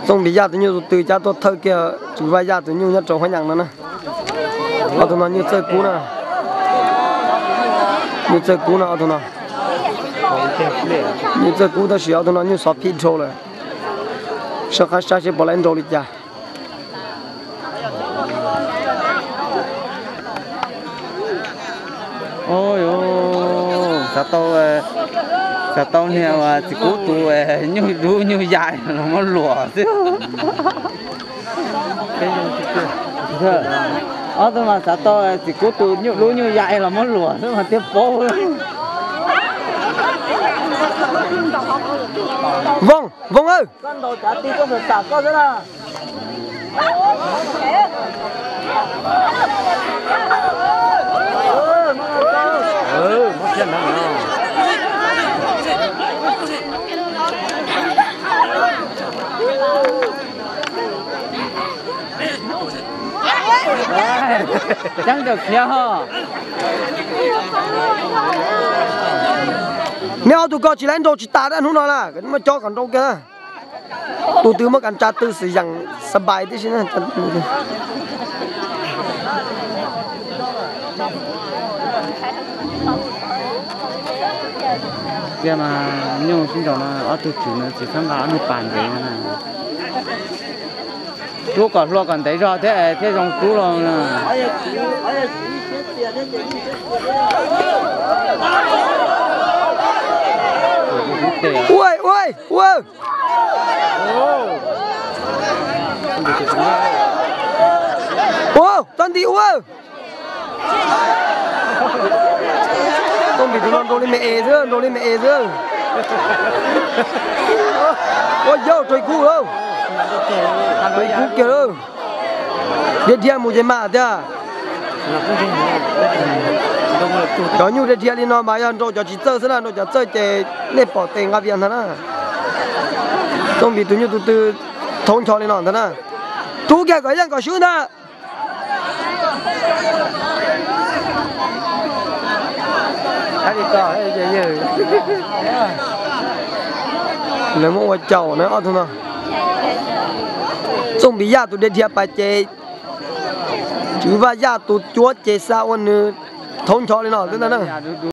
Txooj Npis Yaj tus nyuj tus twg cab tuaj thawj kiag Tswv Vaj Yaj tus nyuj nyob rau Huab Nyas no na. Ob tug no nyuj txawj kub na. Nyuj txawj kub no ob tug no. Nyuj txawj kub tab sis ob tug no nyuj xov phij dhau lawm. Soj qab saib seb puas laiv nrau li cas. Xav tau, xav tau niag uas txiv kub tus nyuj dub nyuj ya los muab luam xwb. Ob tug mas xav tau txiv kub tus nyuj dub nyuj ya los muab luam xwb mas thiaj paub. Voos, Voos aw! Ceeb toom khiav ho. Neb ob tug ko tsis laiv nrau tsis tas na hnub no na, muab cob kom nrau kiag na. Tus twg muaj kas tsa twg xwm yeem xab npais tib si na. Tiag mas nyuj sib nraus no ob tug tswv no tsis txhob nqa ob niag pas ntev no na. Rub kom hlua kom ntev zog thiab thiaj zoo rub los na. Ua, ua, ua! Ua, txhob nti ua! Txooj Npis tus no nrau li me es xwb, nrau li me es xwb. Ua yauj, raug kub lawm, raug kub kiag lawm. Dhia dhia mus ces mam tiag. Cov nyuj dhia dhia li no mas yog nrau cov tsis txawj xwb na, nrau cov txawj ces nej pom tes nqa vias ntag na. Txooj Npis tus nyuj tus twg thaub ncho li no ntag na. Rub kiag kom yeej kom swb ntag. Lawv muab ua caum na ob tug no. Txooj Npis Yaj tus dhia dhia pas ces Tswv Vaj Yaj tus cuab ces xa ua nws thaub ncho li no xwb ntag na.